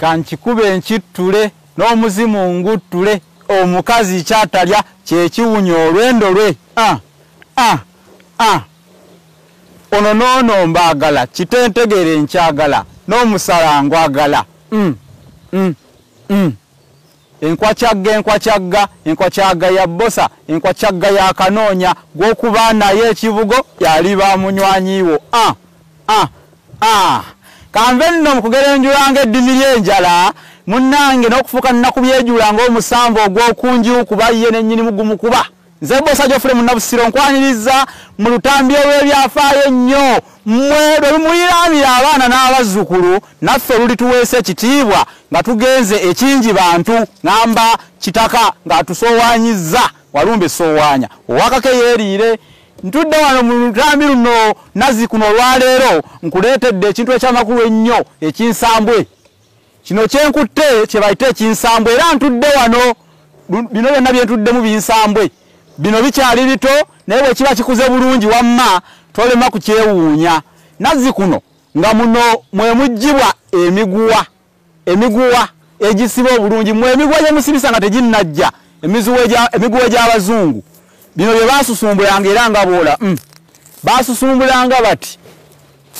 Kankikube nkittule n'omuzimu nguttule, omukazi kyatalya kyekiwunya olwendo lwe. Ono noono mbaagala, kitentegere nkyagala, n'omusala ngwagala. Enkwacagga enkwacagga, enkwacagga ya Bbosa, enkwacagga ya Kanoonya, gw'okuba naye ekibugo yaliba munywanyi wo. Kanve nno mu kugerenjula ng'eddimi ly'enjala, munnange n'okufuuka nnaku byejula ng'omusanvu ogw'okunju kuba ye nennyini mugumukuba. Nze Bbosa Geoffrey Munnabusiro nkwaniriza mu lutambi olw'ebyafaayo ennyo, mmwe lwe lumuliraanira abaana n'abazzukulu, naffe lulituweesa ekitiibwa nga tugenze ekingi bantu, ŋŋamba Kitaka ng'atusoowaanyizza, walumbe soowaanya, owakake yeeriire. Ntudde wano mu lutambi luno nazzi kuno olwaleero nkuleetedde ekintu eky'amakulu ennyo, ekinsambwe. Kino kye nkutte kye bayita ekinsambwe, era ntudde wano, bino byonna bye ntuddemu binsambwe. Bino bikyali bito, naye bwe kiba kikuze bulungi wamma tolema kukyewuunya. Nazzi kuno nga muno mwe muggyibwa emiguwa, emiguwa egisiba obulungi, mwe emiguwa gye musibisa nga teginnajja, emiguwa egy'abazungu. Bino bye baasusumbulanga era nga bw'ola, baasusumbulanga bati,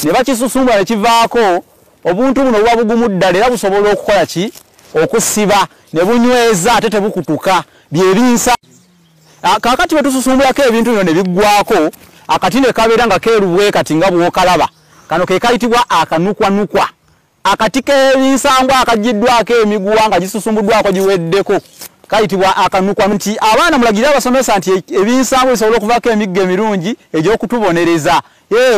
ne bakisusumbula ne kivaako obuntu buno buba bugumu ddala era busobola okukola ki? Okusiba ne bunyweza ate tebukutuka. Bye binsa. Kaakati bwe tususumbulako ebintu bino ne biggwaako, akati ne kabeera nga keeru bwe kati nga bw'okalaba. Kano ke kayitibwa akanukwanukwa. Akati k'ebinsangwa akaggiddwako emiguwa nga gisusumbuddwako giweddeko kayitibwa akanukwa. Nti abaana mulagirire abasomesa nti ebinsangwa bisobola okuvaako emiggo emirungi egy'okutubonereza.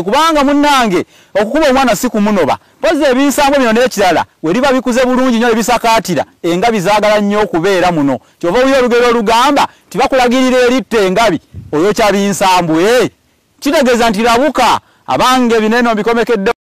Kubanga munnange okukuba omwana si kumunoba. Mpozzi ebinsangwa bino n'ekirala we biba bikuze bulungi nnyo ebisakaatira, engabi zaagala nnyo okubeera muno. Ky'ova owulira olugero olugamba nti bakulagirira eritta engabi oyokya binsambwe. Kitegeeza nti labuka, abange bino eno mbikomekedde.